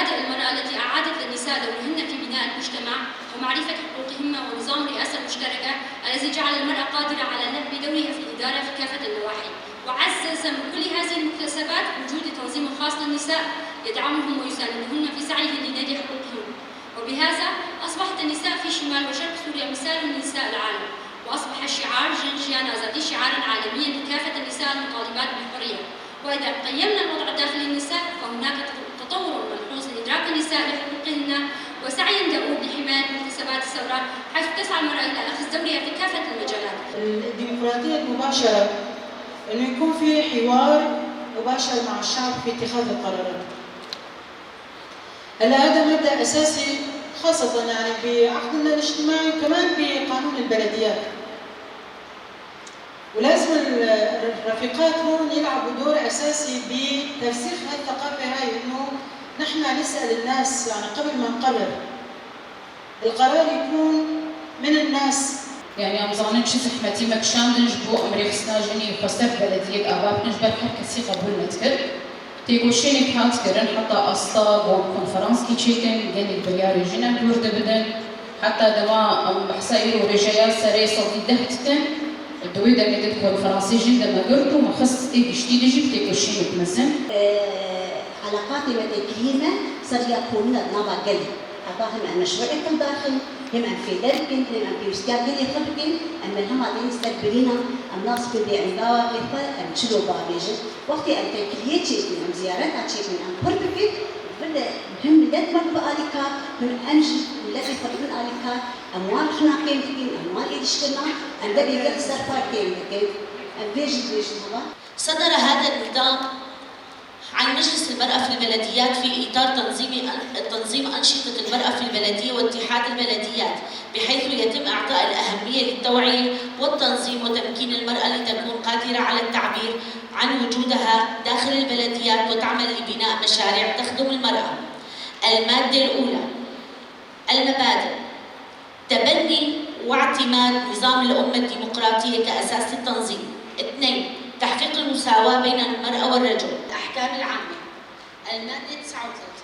مبادئ المرأة التي أعادت للنساء دورهن في بناء المجتمع ومعرفة حقوقهن ونظام الرئاسة المشتركة الذي جعل المرأة قادرة على لعب دورها في الإدارة في كافة النواحي، وعزز من كل هذه المكتسبات وجود تنظيم خاص للنساء يدعمهم ويساندهن في سعيهن لنيل حقوقهن. وبهذا أصبحت النساء في شمال وشرق سوريا مثال لنساء العالم، وأصبح شعار جن جيان آزادي شعارا عالميا لكافة النساء المطالبات بالحرية. وإذا قيمنا الوضع الداخلي للنساء فهناك تطور ملحوظ لإدراك النساء لحقوقهن وسعي دؤوب لحماية مكتسبات الثورة، حيث تسعى المرأة إلى أخذ دورها في كافة المجالات. الديمقراطية المباشرة إنه يكون في حوار مباشر مع الشعب في اتخاذ القرارات. هلا هذا مبدأ أساسي خاصة يعني بعقدنا الاجتماعي وكمان بقانون البلديات. ولازم الرفيقات هون يلعبوا دور أساسي بترسيخ هالثقافة هاي، إنه نحن نسأل الناس يعني قبل ما نقرر، القرار يكون من الناس. يعني em zanin çi zehmetî me kişandin ji bo em rêxistina jinê xweser belediyek ava bikin ji ber her kesî qebûl nedikir. Têkoşînek hat kirin heta asta ku konferanskî çêkin gelek biryarê jin em dûr dibidin. Heta dema em behsa îro rêjeya serê 10% dikin di wê demê de konferansê jin de me girt û me xist ê giştî de jî bi têkoşînek mezin. علاقاتي ما تكريمة صار يكون نابا قلي حتى هم أن مشروعك الداخل هم أن في دركن هم أن في وستيا قلي خبكن أن من هم عطين استقبلينا أم ناس كل بي عندها غيرتا أم تشلو بابيجن وقتي أن تكرية شيء أم زيارات شيء أم قربك بل هم ملت مربى آليكا هم أمج ملت يخربون آليكا أموال خناقين بكين أموال إيدشتنا أم دبي يخسر باركين بكين أم بيجي بيجي هذا. صدر هذا النظام عن مجلس المرأة في البلديات في إطار تنظيم أنشطة المرأة في البلدية واتحاد البلديات، بحيث يتم إعطاء الأهمية للتوعية والتنظيم وتمكين المرأة لتكون قادرة على التعبير عن وجودها داخل البلديات وتعمل لبناء مشاريع تخدم المرأة. المادة الأولى: المبادئ، تبني واعتماد نظام الأمة الديمقراطية كأساس للتنظيم. 2، تحقيق المساواة بين المرأة والرجل. الأحكام العامة. المادة 39: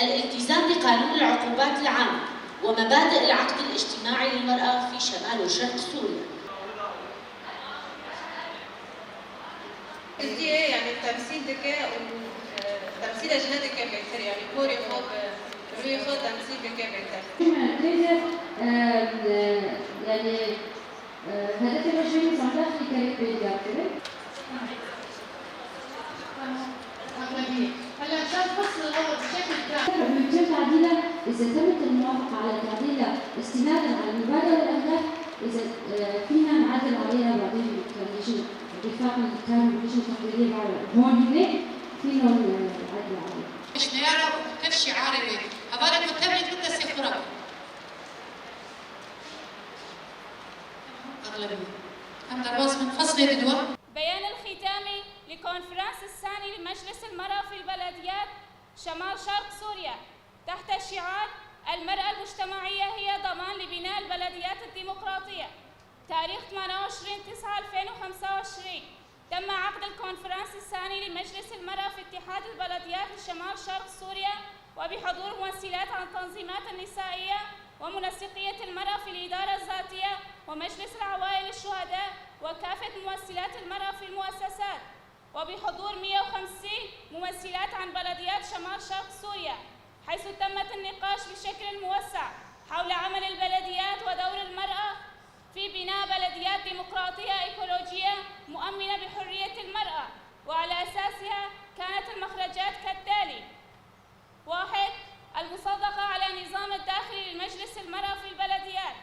الالتزام بقانون العقوبات العامة ومبادئ العقد الاجتماعي للمرأة في شمال وشرق سوريا. قلتي ايه يعني التمثيل ذكاء وتمثيل اجنبي كان بيتر، يعني كوري خد روي خد تمثيل ذكاء بيتر. يعني هدف المشروع صندوق كريم بيجابر. هلا عشان الفصل الاول بشكل كامل يتم تعديلها اذا تمت الموافقه على تعديلها استنادا على المبادئ والاهداف، اذا فينا نعدل عليها بعدين كلجنه الرفاق اللي كانوا باللجنه التحضيريه هون هناك فينا نعدل عليها. مش نيارة وكيف شعاري هذا متبعت متسي خرافي. أغلبية. أم درواز من فصل الدواء. بيان الختامي لكونفرانس الثاني لمجلس المرأة في البلديات شمال شرق سوريا تحت شعار المرأة المجتمعية هي ضمان لبناء البلديات الديمقراطية، تاريخ 28/9/2025. تم عقد الكونفرانس الثاني لمجلس المرأة في اتحاد البلديات لشمال شرق سوريا وبحضور ممثلات عن التنظيمات النسائية ومنسقية المرأة في الإدارة الذاتية ومجلس العوائل الشهداء وكافة ممثلات المرأة في المؤسسات، وبحضور 150 ممثلات عن بلديات شمال شرق سوريا، حيث تمت النقاش بشكل موسع حول عمل البلديات ودور المرأة في بناء بلديات ديمقراطية إيكولوجية مؤمنة بحرية المرأة، وعلى أساسها كانت المخرجات كالتالي: 1. المصادقة على النظام الداخلي لمجلس المرأة في البلديات.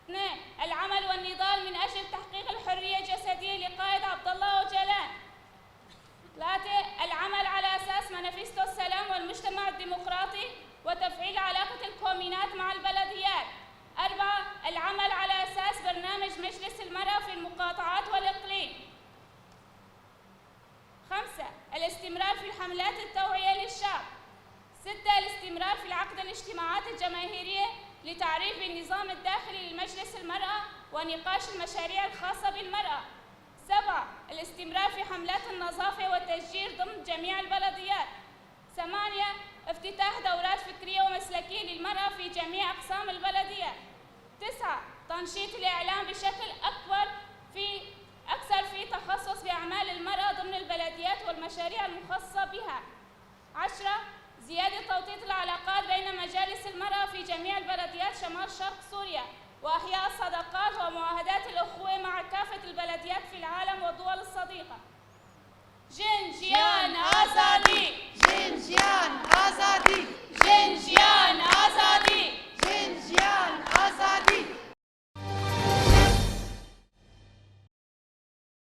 2. العمل والنضال من أجل تحقيق الحرية الجسدية لقائد عبد الله أوجلان. 3. العمل على أساس مانيفستو السلام والمجتمع الديمقراطي وتفعيل علاقة الكومينات مع البلديات. 4. العمل على أساس برنامج مجلس المرأة في المقاطعات والإقليم. 5. الاستمرار في الحملات التوعية للشعب. 6. الاستمرار في العقد الاجتماعات الجماهيرية لتعريف بالنظام الداخلي لمجلس المرأة ونقاش المشاريع الخاصة بالمرأة. 7. الاستمرار في حملات النظافة والتشجير ضمن جميع البلديات. 8. افتتاح 9، تنشيط الإعلام بشكل أكبر في أكثر في تخصص بأعمال المرأة ضمن البلديات والمشاريع المخصصة بها. 10، زيادة توطيد العلاقات بين مجالس المرأة في جميع البلديات شمال شرق